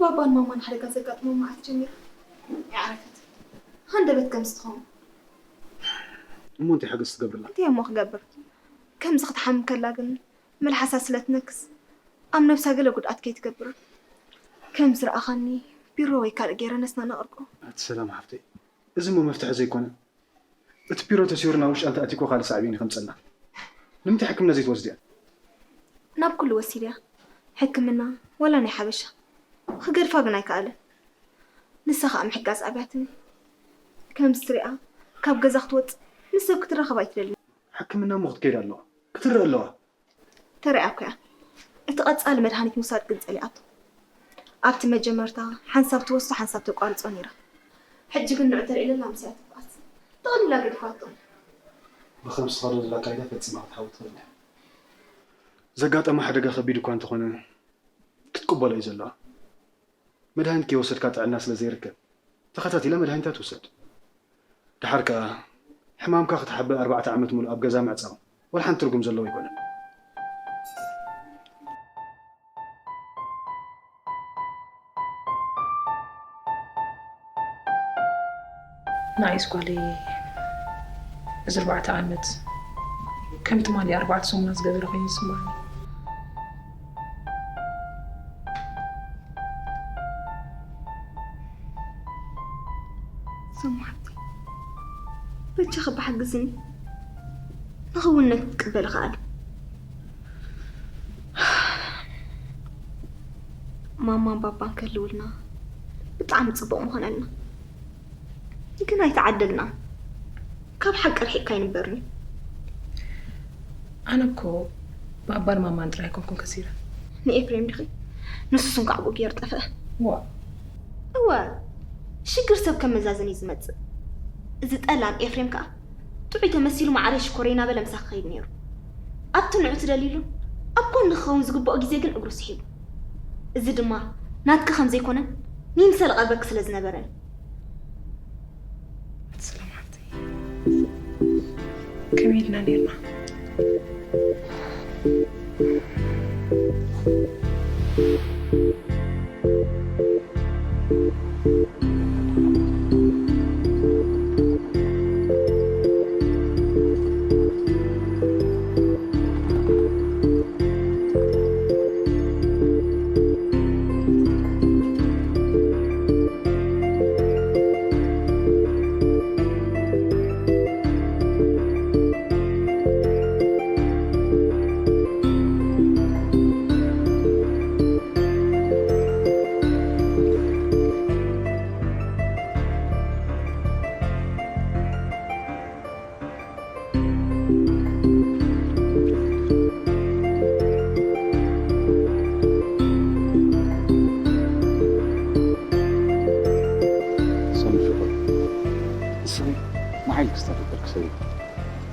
ባባን ማማን ሓደጋ ዘጋጥሞም መዓልቲ ጀሚራ ይዓረፈት። ሃንደበት ከምዚ ትኸውን። እሞ እንታይ ሓገዝ ትገብርላ? እንታይ እሞ ክገብር? ከምዚ ክትሓምም ከላ ግን መልሓሳ ስለ ትነክስ ኣብ ነብሳ ገለ ጉድኣት ከይትገብር። ከም ዝረኣኻኒ ቢሮ ወይ ካልእ ገይረ ነስና ነቕርቆ። ኣቲ ሰላም ሓፍተይ፣ እዚ እሞ መፍትሒ ዘይኮነ። እቲ ቢሮ ተሲሩ ናብ ውሽጢ እንተኣትዩ እኮ ካልእ ሳዕቤን እዩ ከምፀልና። ንምንታይ ሕክምና ዘይትወስድያ? ናብ ኩሉ ወሲድያ። ሕክምና ዋላ ናይ ሓበሻ ክገድፋ ግን ኣይከኣለን። ንሳ ኸኣ ምሕጋዝ ኣብያትኒ። ከምዚ ትሪኣ ካብ ገዛ ክትወጽእ ምስ ሰብ ክትራኸብ ኣይትደልን። ሕክምና እሞ ክትከይድ ኣለዋ፣ ክትረእ ኣለዋ። ተሪኣ እኮ እያ። እቲ ቀጻሊ መድሃኒት ምውሳድ ግን ጸሊኣቶ። ኣብቲ መጀመርታ ሓንሳብ ትወስዶ ሓንሳብ ተቋርጾ ነይራ። ሕጂ ግን ንዑ ተልዒለላ ምስያ ትብኣስ። ጠቕሊላ ገዲፋቶ። ብኸምዚ ትኸዶ ዘላ ኣካይዳ ፈጺማ ክትሓዊ ትኽእል እያ። ዘጋጠማ ሓደጋ ከቢድ እኳ እንተኾነ ክትቅበሎ እዩ ዘለዋ። መድሃኒት ከይወሰድካ ጥዕና ስለ ዘይርከብ ተኸታቲላ መድሃኒታ ትውሰድ። ደሓር ከኣ ሕማምካ ክትሓብእ ኣርባዕተ ዓመት ሙሉእ ኣብ ገዛ ምዕጻው ወላ ሓንቲ ትርጉም ዘለዎ ኣይኮነን። ንዓይስ ጓለይ እዚ ኣርባዕተ ዓመት ከም ትማሊ ኣርባዕተ ሰሙናት ዝገበረ ኮይኑ ይስምዓኒ። ሰሙ ሓብተይ በጃኺ ብሓግዝኒ ንኽውንነት ክትቅበሊ ከኣሊ። ማማን ባባን ከልውልና ብጣዕሚ ጽቡቕ ምኾነልና። ግን ኣይተዓደልናን። ካብ ሓቂ ርሒቕካ ኣይንበርን እዩ። ኣነ እኮ ባባን ማማን ጥራይ ኣይኮንኩን ከሲረ። ንኤፍሬም ዲኺ? ንሱስ እንኳዕ ብኡ ገይሩ ጠፍአ። ዋ እወ ሽግር ሰብ ከም መዛዘሚ እዩ ዝመጽእ። እዚ ጠላም ኤፍሬም ከኣ ጥዑይ ተመሲሉ ማዕረ ሽኮረይ እናበለ ምሳኺ ክኸይድ ነይሩ። ኣብቲ ንዑ ትደልይሉ ኣብ ጎኒ ክኸውን ዝግብኦ ግዜ ግን እግሩ ስሒቡ። እዚ ድማ ናትኪ ከም ዘይኮነን ንይምሰል እቐርበኪ ስለ ዝነበረን። ኣቲ ሰላም ሓፍተይ ከመይ ኢልና ነይርና? ሰኑ ፍቕር፣ ንስኺ ንዓይ ክስታተተልኪ ሰበይቲ።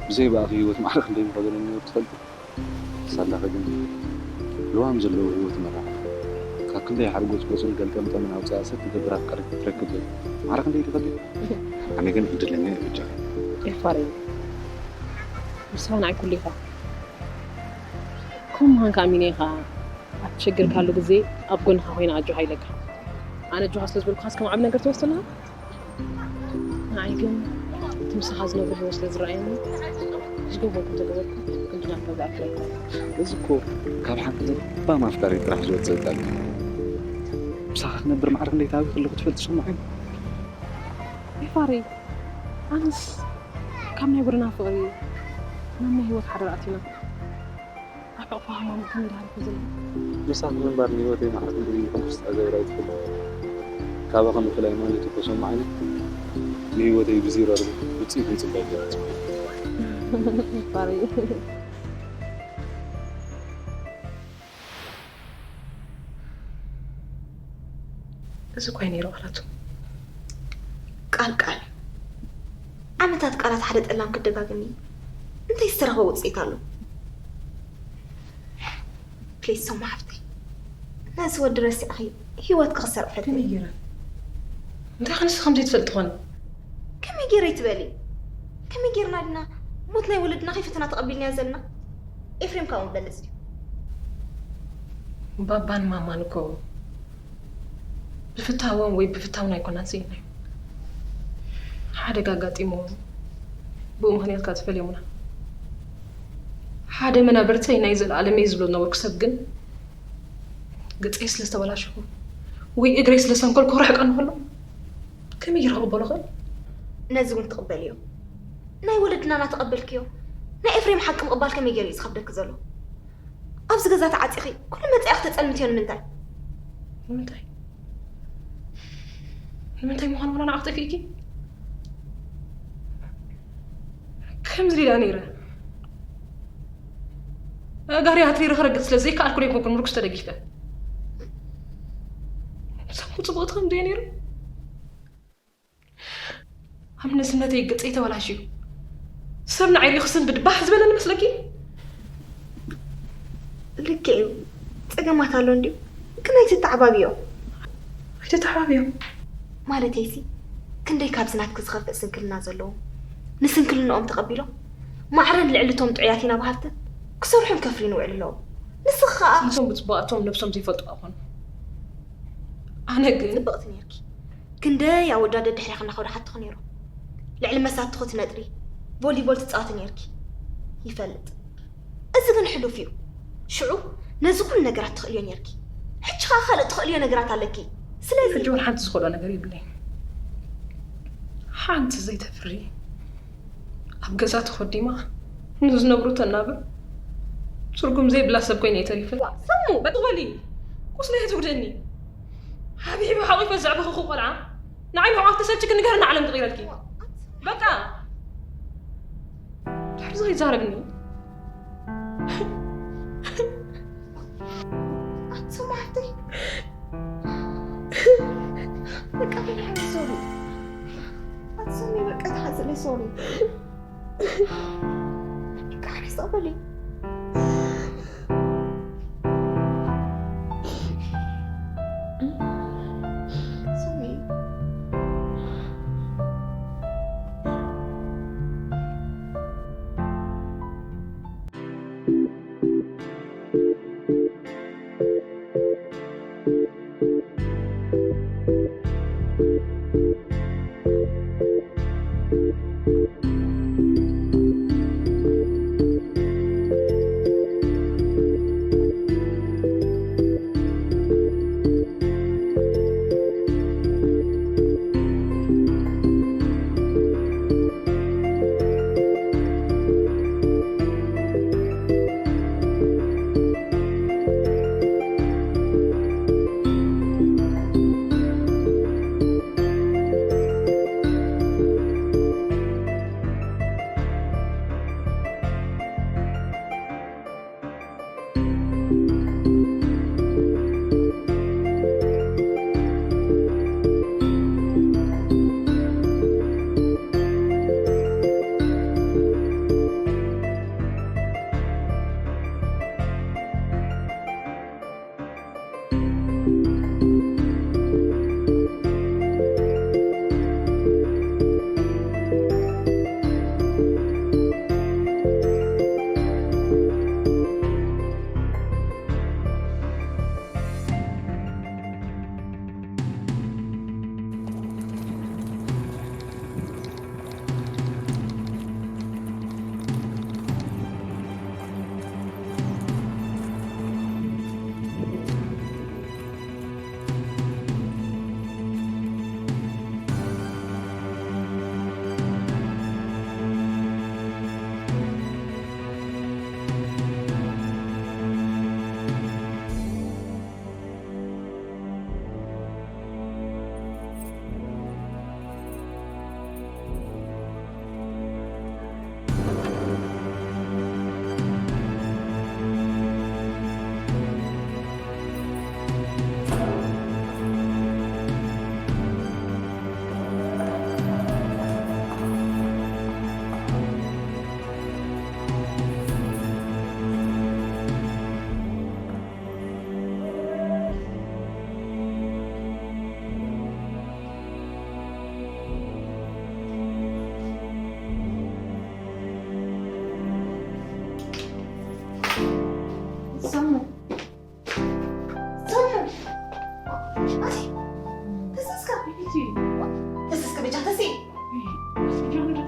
ብዘይ ብኣኺ ህይወት ማዕረ ክንደይ ምኸበደኒ ነይሩ ትፈልጢ? ሳላኺ ግን ልዋም ዘለዎ ህይወት ይመርሓ። ካብ ክንደይ ሓርጎጽ ቆጽሊ ገልቀምጠምን ኣውጺኣ ሰብ ትገብር ኣፍቃሪት ክትረክብ ማዕረ ክንደይ ትኸብድ? ኣነ ግን ዕድለኛ እየ በጃኺ። ኤፋሬም፣ ንስኻ ንዓይ ኩሉ ኢኻ። ከምኡ ምዃንካ ኣሚነ ኢኻ ኣብ ትሸግርካሉ ግዜ ኣብ ጎንኻ ኮይነ ኣጆኻ ኢለካ። ኣነ ኣጆኻ ስለ ዝበልኩኻስ ከም ዓቢ ነገር ትወስድ ኣለኻ? ንዓይ ግን እቲ ምሳኻ ዝነብሮ ህይወት ስለ ዝረኣየኒ ዝገበርኩ እንተገበርኩ ክንዲ ናትካ ዝኣክል ኣይኮነን። እዚ እኮ ካብ ሓንቲ ለባም ኣፍቃሪት ጥራሕ ዝወጽእ ቃል እዩ። ምሳኻ ክነብር ማዕረ ክንደይ ተሃቢኹ ኣለኹ ትፈልጢ ሰማዒ? ኤፋሬ፣ ኣነስ ካብ ናይ ጎደና ፍቕሪ ናብ ናይ ህይወት ሓዳር ኣቲና። ኣብ ሕቕፋ ሃማሙ ከመይ ድሃርኩ ዘሎ። ምሳኺ ምንባር ንህይወተይ ማዕረ ክንደይ ከም ክስጣ ገይሩ ኣይትፈልጥን። ካባኺ ምፍላይ ማለት እኮ ሰማዒ ንህይወተይ ብዚሮ ርግእ ውፅኢት ምፅባይ ገይሩ። ባርየ። እዚ እኳ እዩ ነይሩ ቃላቱ። ቃል ቃል ዓመታት ቃላት ሓደ ጠላም ክደጋግም እዩ። እንታይ ዝተረኸበ ውፅኢት ኣሎ? ፕሊስ ሰሙ ሓፍተይ ነዚ ወዲ ረሲዕኺ ህይወትኪ ክሰርሐልኪ ከመይ ገይረ? እንታይ ክንስ ከምዘይ ትፈልጥ ትኾን? ከመይ ገይረ ይትበሊ? ከመይ ገይርና ዲና ሞት ናይ ወለድና ከይፈተና ተቐቢልናዮ ዘለና? ኤፍሬም ካብኡ ምበለጽ ድዩ? ባባን ማማን እኮ ብፍታዎም ወይ ብፍታውና ኣይኮናን ስኢናዮ። ሓደጋ ኣጋጢምዎም ብኡ ምኽንያት ካብ ተፈልዮምና። ሓደ መናብርተይ ናይ ዘለኣለመይ ዝብሎ ዝነበርኩ ሰብ ግን ገፀይ ስለ ዝተበላሸኹ ወይ እግረይ ስለ ሰንከልኩ ክርሕቀኒ ከሎ ከመይ ገይረ ክቕበሎ ክእል? ነዚ እውን ትቕበልዮ። ናይ ወለድና እናተቐበልክዮ ናይ ኤፍሬም ሓቂ ምቕባል ከመይ ገይሩ እዩ ዝኸብደኪ ዘሎ? ኣብዚ ገዛ ተዓፂኺ ኩሉ መፃኢ ክተፀልምትዮ ንምንታይ? ንምንታይ ንምንታይ ምዃኑ ዋላ ንዓኽ ጠፊእኪ? ከምዚ ኢላ ነይረ ጋሪ ኣትሪረ ክረግጥ ስለ ዘይከኣልኩ ዶ ኣይኮንኩን ምርኩስ ተደጊፈ? ሰሙ ፅቡቕቲ ከም ደየ ነይሩ ኣብ ንእስነተይ ገፀይ ተበላሽዩ ሰብ ንዓይ ሪኡ ክስንብድ ባህ ዝበለኒ መስለኪ? ልክዕ እዩ፣ ፀገማት ኣሎ እንድዩ፣ ግን ኣይትተዓባብዮ። ኣይተተሓባብዮም። ማለተይሲ ክንደይ ካብዚ ናትኪ ዝኸፍእ ስንክልና ዘለዎም ንስንክልንኦም ተቐቢሎም ማዕረን ልዕሊ እቶም ጥዑያት ኢና በሃልትን ክሰርሑን ከፍርዩን ይውዕሉ ኣለዎም። ንስኺ ከዓ እቶም ብፅቡቓቶም ነብሶም ዘይፈልጡ ኣይኮኑ። ኣነ ግን ፅብቕቲ ነርኪ። ክንደይ ኣወዳደ ድሕሪኻ እናኸዱ ሓትኹ ነይሮም። ልዕሊ መሳትኹ ትነጥሪ፣ ቮሊቦል ትፃወቲ ነርኪ። ይፈልጥ። እዚ ግን ሕሉፍ እዩ። ሽዑ ነዚ ኩሉ ነገራት ትኽእልዮ ነርኪ። ሕጂ ኸዓ ካልእ ትኽእልዮ ነገራት ኣለኪ። ስለዚ ሕጂ እውን ሓንቲ ዝኽእሎ ነገር የብለይ። ሓንቲ ዘይተፍሪ ኣብ ገዛ ተኾዲማ ንዝነብሩ ተናብር ትርጉም ዘይብላ ሰብ ኮይነ እየ ተሪፈ። ሰሙ በጥቕበሊ ቁስለይ ትጉድእኒ። ሓቢሕቢ ሓቒፈ ዘዕበኽኹ ቆልዓ ንዓይ ምሕቋፍ ተሰልችኪ ንገርና ዓለም ትቕይረልኪ። በቃ ድሕሪ እዚ ከይዛረብኒ። ኣትሰሙ ሓፍተይ በቃ ብልሓዊ ሶሪ ኣትሰሙ በቃ ተሓዝለይ ሶሪ በቃ ሓሪስ ተቐበሊ ሶሪ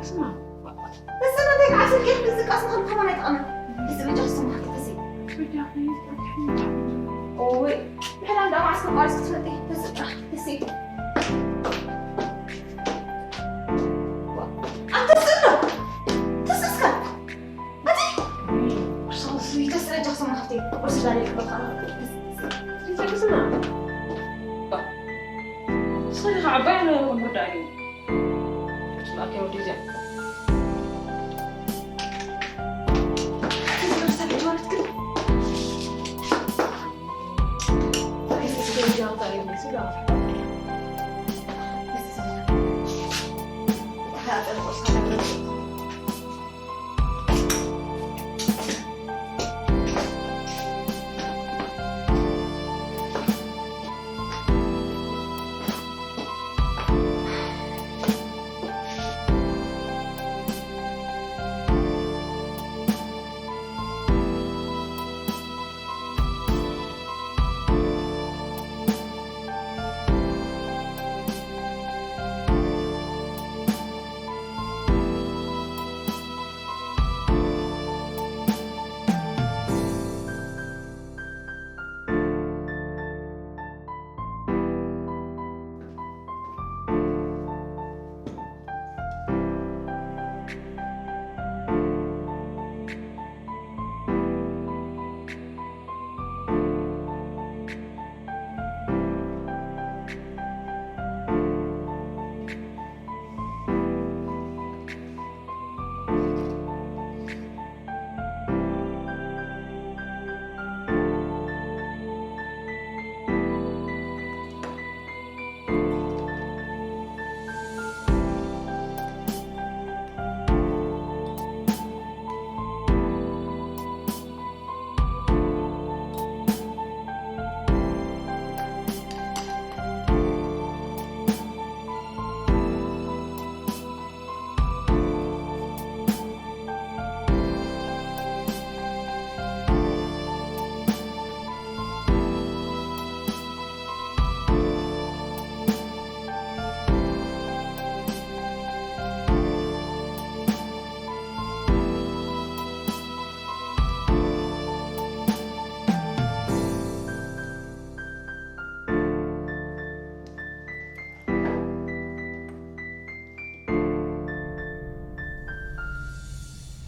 ስማ፣ ተስእ፣ እንታይ ከዓ ስልኪ ክትዝቃስ ምኽእል ከማን ኣይጠቕምን። ተስእ፣ በጃ ክስማዕኪ፣ ተስእ። እወይ፣ ምሕላ እንዳ መዓስ ከቋርጽ ክትፈልጢ። ተስእ፣ ተስእ። ኣንተ ተስእ እንዶ፣ ተስእ እስከ። ኣቲ፣ ተስእ፣ በጃ ክስማዕኪ፣ ቁርሲ ዳርየ ክበልካ። ተስእ፣ ተስእ። እንታይ ክስማዕ? ባ፣ ንስኺ ዲኻ ዓባይ፣ ኣነ ወንበር ደኣ እዩ። ስማዕኪ፣ ወዲ እዚኣ።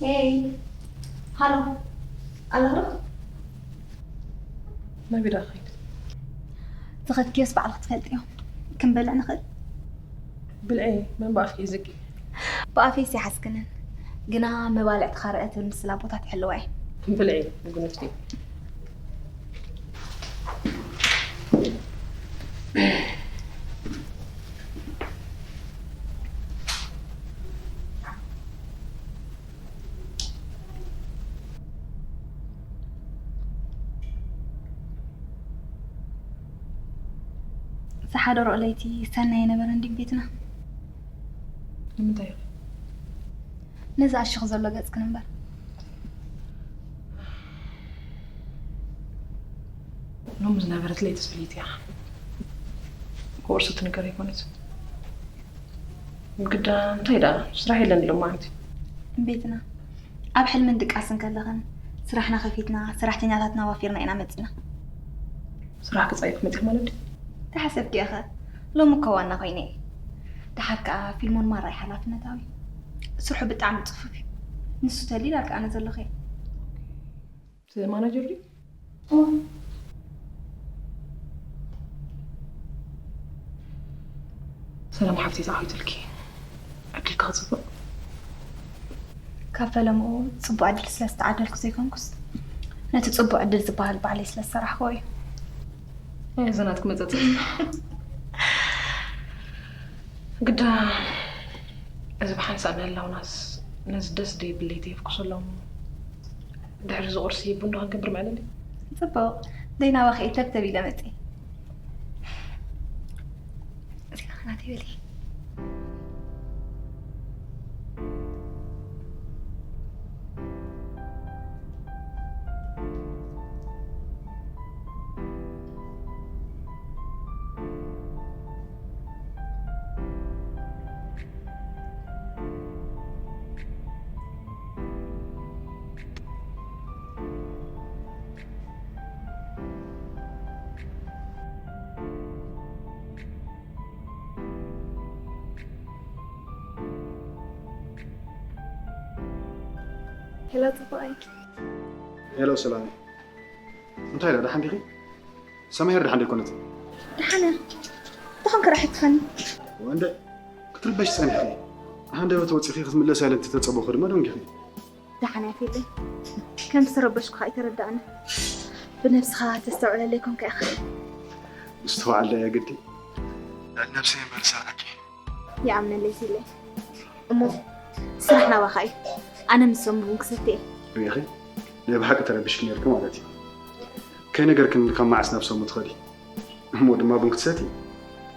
ሄይ፣ ሃሎ፣ ኣለኹ ዶ? ናበይ ደኣ ኸይድ? ዝኸድክዮስ ባዕልኺ ትፈልጥዮ። ክንበልዕ ንኽእል። ብልዒ፣ መን ብኣፍኪ እዩ ዝጊ? ብኣፈይስ ይሓዝክንን፣ ግና መባልዕቲ ኻርአ ትብል ምስላ ቦታ ትሕልዋ እየ። ብልዒ፣ ንጉንፍቲ። ዝሓደሮ ለይቲ ሰናይ ኣይነበረን ድዩ ቤትና? ንምንታይ ኢኺ? ነዚ ኣሽኺ ዘሎ ገጽክን እምበር። ሎሚ ዝነበረት ለይቲ ፍልይቲ እያ። ክወርሱ ትንገር ኣይኮነት። ግዳ እንታይ ደኣ ስራሕ የለን ሎማዓንቲ። ቤትና ኣብ ሕልምን ድቃስን ከለኽን ስራሕና ከፊትና ሰራሕተኛታትና ዋፊርና ኢና መጺና። ስራሕ ክጸይፍ መጺእ ማለት ድዩ? ተሓሰብኪ ኢኸ? ሎሚ እኮ ዋና ኮይነ እየ። ደሓር ከኣ ፊልሞን ማራ እዩ ሓላፍነታዊ። ስርሑ ብጣዕሚ ጽፉፍ እዩ። ንሱ ተልዩ ዳርጋ ኣነ ዘለኹ እየ። እዚ ማናጀር ድዩ? እወ። ሰላም ሓፍተይ፣ ተዓዊትልኪ። ዕድልኪ ክጽብቕ። ካብ ፈለምኡ ጽቡቕ ዕድል ስለ ዝተዓደልኩ ዘይኮንኩስ፣ ነቲ ጽቡቕ ዕድል ዝበሃል ባዕለይ ስለ ዝሰራሕክዎ እዩ። ኣይ፣ እዚ ናትኪ መጸጸ። ግዳ፣ እዚ ብሓንሳእ ምህላውናስ፣ ነዚ ደስ ደይብል ለይቲ የፍኩሰሎም። ድሕሪ እዚ ቁርሲ ቡን ዶ ክንገብር ምዕለሊ? ጽቡቕ። ደይ ናባኺ እየ ተብተብ ኢለ መጺእ። እዚኣ ናተይ በሊ። ሄሎ ጽቡቐይ። ሄሎ ሰላም፣ እንታይ ኢላ? ደሓን ዲኺ? ሰማሄር ደሓን ደይኮነት? ደሓነ። ደኾን ክራሕትኸኒ። ወንደ ክትርበሽ ጸኒሕኺ፣ ሃንደበት ወጺኺ ክትምለስ ያለ እንተተጸበኹ ድማ ደንጊኺ። ደሓን እያ ፊለይ። ከም ዝተረበሽኩ ከኣ ይተረዳእኒ። ብነብስኻ ተስተውዕለለይ ኮንካ ኢኻ። ምስተዋዕል እያ ግዲ። ልዕሊ ነብሰይ እምበር ዝሰርዓኪ። ይኣምነለይ ፊለይ። እሞ ስራሕ ናባኻ እዩ። ኣነ ምሶም ቡን ክሰቲ እየ። ርኢኺ፣ ናይ ብሓቂ ተረቢሽኪ ነርኪ ማለት እዩ። ከይነገርክኒ ካብ መዓስ ናብ ሰሙ ትኸዲ? እሞ ድማ ቡን ክትሰቲ?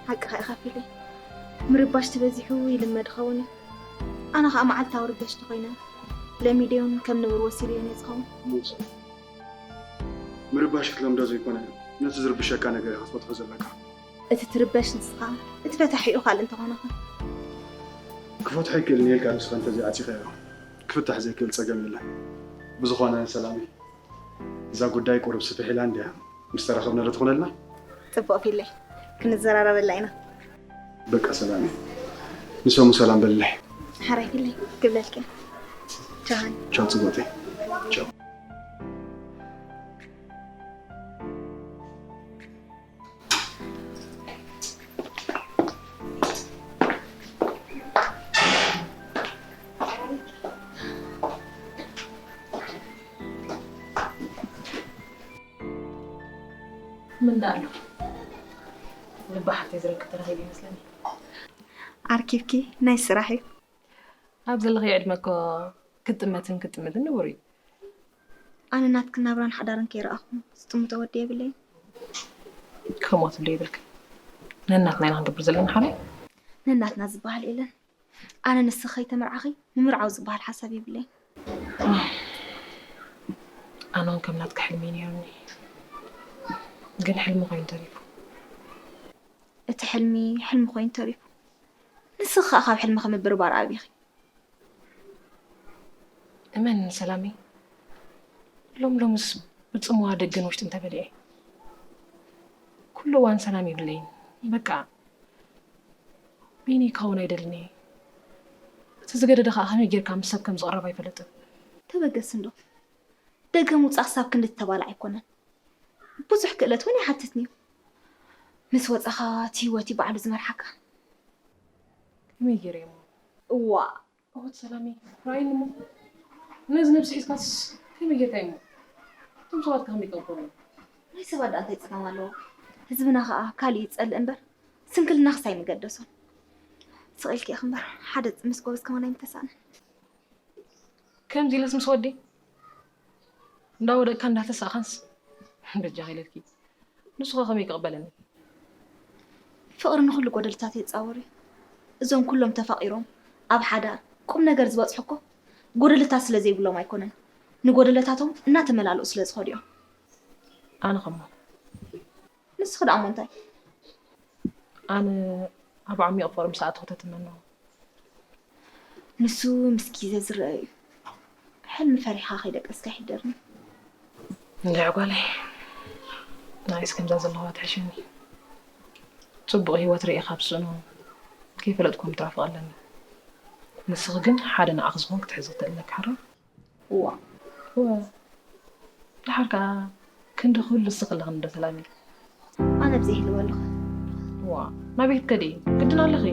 ሓቅኻ ኢኻ ፊለይ። ምርባሽ ተበዚሑ ይልመድ ኸውን እዩ። ኣነ ኸኣ መዓልታዊ ርበሽቲ ኮይነ ለሚደዮን ከም ንቡር ወሲደዮን እየ ዝኸውን። ምርባሽ ክትለምዶ ዘይኮነ ነቲ ዝርብሸካ ነገር ኢኻ ክትፈትሖ ዘለካ። እቲ ትርበሽ ንስኻ፣ እቲ ፈታሒኡ ካልእ እንተኾነ ኸ? ክፈትሖ ይክእልን እየ ኢልካ ንስኻ እንተዘይዓጺኻዮ ክፍታሕ ዘይክእል ጸገም የለን። ብዝኾነ ሰላመይ፣ እዛ ጉዳይ ቁሩብ ስፍሕ ኢላ እንድያ፣ ምስ ተራኸብና ዶ ትኾነልና? ጽቡቕ ፊለይ፣ ክንዘራረበላ ኢና። በቃ ሰላመይ፣ ንሰሙ ሰላም በልለይ። ሓራይ ፊለይ ክብለልኪ። ቻው ሃኒ። ቻው ጽቡቕተይ። ቻው። ምን ዳኣ ኣሎ ልቢ ሓፍተይ ዝረክብ ተረኺቡ ይመስለኒ። ኣርኪብኪ ናይ ስራሕ እዩ። ኣብ ዘለኽዮ ዕድመ እኮ ክትጥመትን ክትጥምትን ንቡር እዩ። ኣነ ናትክን ናብራን ሓዳርን ከይረኣኹ ዝጥምቶ ወዲ የብለይን። ከምኡ ትብሊ ይብልክ። ነናትና ኢና ክንገብር ዘለና ሓራይ። ነናትና ዝበሃል የለን። ኣነ ንስኺ ከይተመርዓኺ ምምርዓው ዝበሃል ሓሳብ የብለይን። ኣነ እውን ከም ናትኪ ሕልሚ እዩ ነይሩኒ፣ ግን ሕልሚ ኮይኑ ተሪፉ። እቲ ሕልሚ ሕልሚ ኮይኑ ተሪፉ። ንስኺ ከኣ ካብ ሕልምኺ ምብርባር ኣብይኺ። እመን ሰላመይ፣ ሎም ሎምስ ብጽምዋ ደገን ውሽጥን ተበሊዐ። ኩሉ እዋን ሰላም የብለይን። በቃ ቢኒ ክኸውን ኣይደልን እየ። እቲ ዝገደደ ከኣ ከመይ ጌርካ ምስ ሰብ ከም ዝቕረብ ኣይፈልጥን። ተበገስ እንዶ ደገ ምውጻእ ክሳብ ክንዲ ትተባላዕ ኣይኮነን። ብዙሕ ክእለት እውን ይሓትትኒ እዩ። ምስ ወጻኻ እቲ ህይወት እዩ ባዕሉ ዝመርሓካ። ከመይ ገይረ እሞ? እዋ እወት ሰላሚ ራይን እሞ ነዚ ነብሲ ሒዝካስ ከመይ ጌርካ እሞ? እቶም ሰባት ከመይ ይቀበሉ? ናይ ሰባት ደኣ እንታይ ጸገም ኣለዎ? ህዝብና ከኣ ካልእ ይጸልእ እምበር ስንክልና ክሳይ ምገደሶን። ስቕ ኢልኪ ኢኺ እምበር ሓደ ጥምስ ጎበዝ ከማን ኣይምተሳእነን። ከምዚ ኢለስ ምስ ወዲ እንዳወደቅካ እንዳተሳእኻንስ በጃኺ ኢለልኪ። ንሱ ኸ ከመይ ክቕበለኒ? ፍቕሪ ንኹሉ ጎደልታት የጻውር እዩ። እዞም ኩሎም ተፋቒሮም ኣብ ሓዳር ቁም ነገር ዝበጽሑ እኮ ጎደለታት ስለ ዘይብሎም ኣይኮነን፣ ንጎደለታቶም እናተመላልኡ ስለ ዝኸዱ እዮም። ኣነ ኸሞ ንስኺ ደኣ እሞ እንታይ? ኣነ ኣብ ዓሚቕ ፍቕሪ ምስ ኣተኹ ተትመነዎ። ንሱ ምስ ግዜ ዝረአ እዩ። ሕልሚ ፈሪሕኻ ከይደቀስካ ይሕደርኒ። እንድዒ ጓለይ፣ ንዓይስ ከምዛ ዘለኹዋ ትሕሸኒ። ጽቡቕ ህይወት ርእየ ካብ ስእኖ ከይፈለጥኩ ምትራፍ ኣለኒ። ንስኺ ግን ሓደ ንዓኺ ዝኾን ክትሕዚ ክትእል ኣለኪ ሓራ። እዋ እወ ደሓር ከኣ ክንዲ ኩሉ እስኺ ኣለኽኒ ዶ ሰላመይ? ኣነ ብዘይ ህልወ ኣለኹ። እዋ ናበይ ክትከዲ ግድን ኣለኺ?